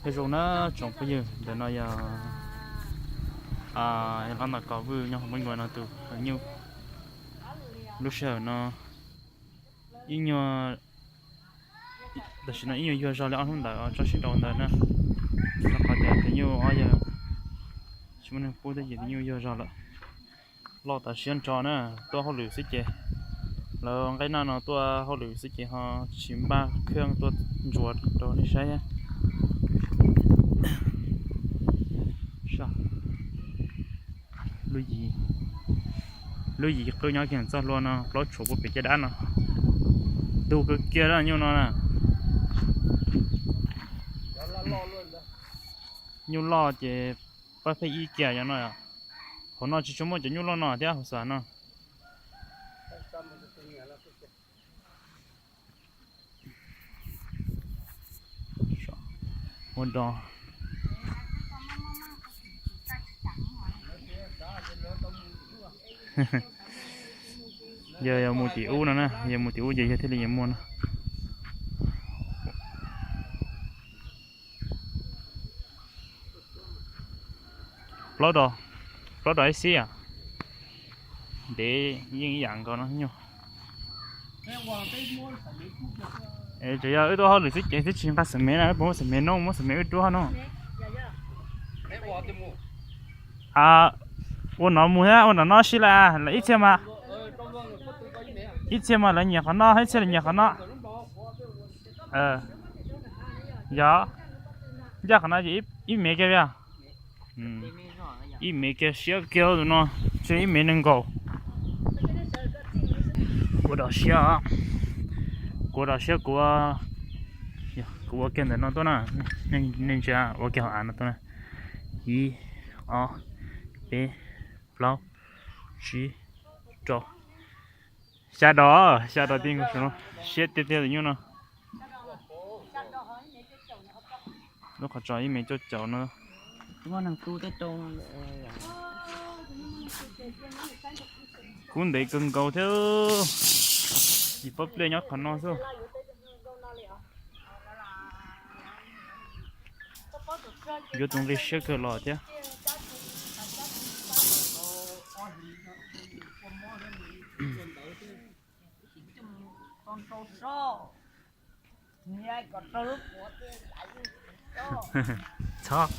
Nyob zoo na tsoom phooj ywg, ntawm no yog Lab Ntam Kos Vwj nyob hauv Meej Luas no tus nyuj. Lub sij hawm no ib nyuag, tam sim no ib nyuag yuag zog li ob hnub ntawd tsob sib nraus ntawd na, rau qhov tias tus nyuj ob yawg tsis muaj neeg pub thiab ces tus nyuj yuag zog lawm. Loj tas siab ntso na, tuaj hauj lwm xwb ces, lawv nqaij naj no tuaj hauj lwm xwb ces ho tsis npaj khab tuaj ntsuas rau nej saib. Lub yim qwb nyob kiag txoj hlua no plaub tshuav puag pem caj dab no. Ntug kawg kiag nyuj no na. Nyuj loj ces pab pheej ib kiag yog no. Hauv no tsis tshua muaj cov nyuj loj no thiab hauv xas no. Ua do. Yog, yog mus tim ub no na, yog mus tim ub ces yog thiaj li yuav muaj no. Plaub dos, plaub dos ib xib, ntev yeej ib yam nkaus no nyuj. Tsuas yog wb tuaj hauj lwm xwb ces twb tsis nqa xam mev na, puas muaj xam mev no, muaj xam mev wb rub no. Ua no mus thiab ua nram no sib lawm, ib txhia mas, ib txhia mas lawv nyiam qhov no, ib txhia lawv nyiam qhov no. Yog, ncaj qhov no ces ib mev kiag li. Ib mev kiag siab kiag tus no, tsis ib mev nees nkaum. Kuv rau siab, kuv rau siab kuv, kuv ua kiag ntawm no tuaj na, nej ntsia ua kiag hauv av no tuaj na. Ib, ob, peb, plaub, tsib, rau, xya dos, xya dos ti no, siab tiag tiag tus nyuj no. Lub qhov tsos ib mev cuaj caum no. Kub ntev kawg nkaus thiab, yim pob pliaj nyob qhov no xwb. Yuav tus nqi siab kawg los thiab. Txhob,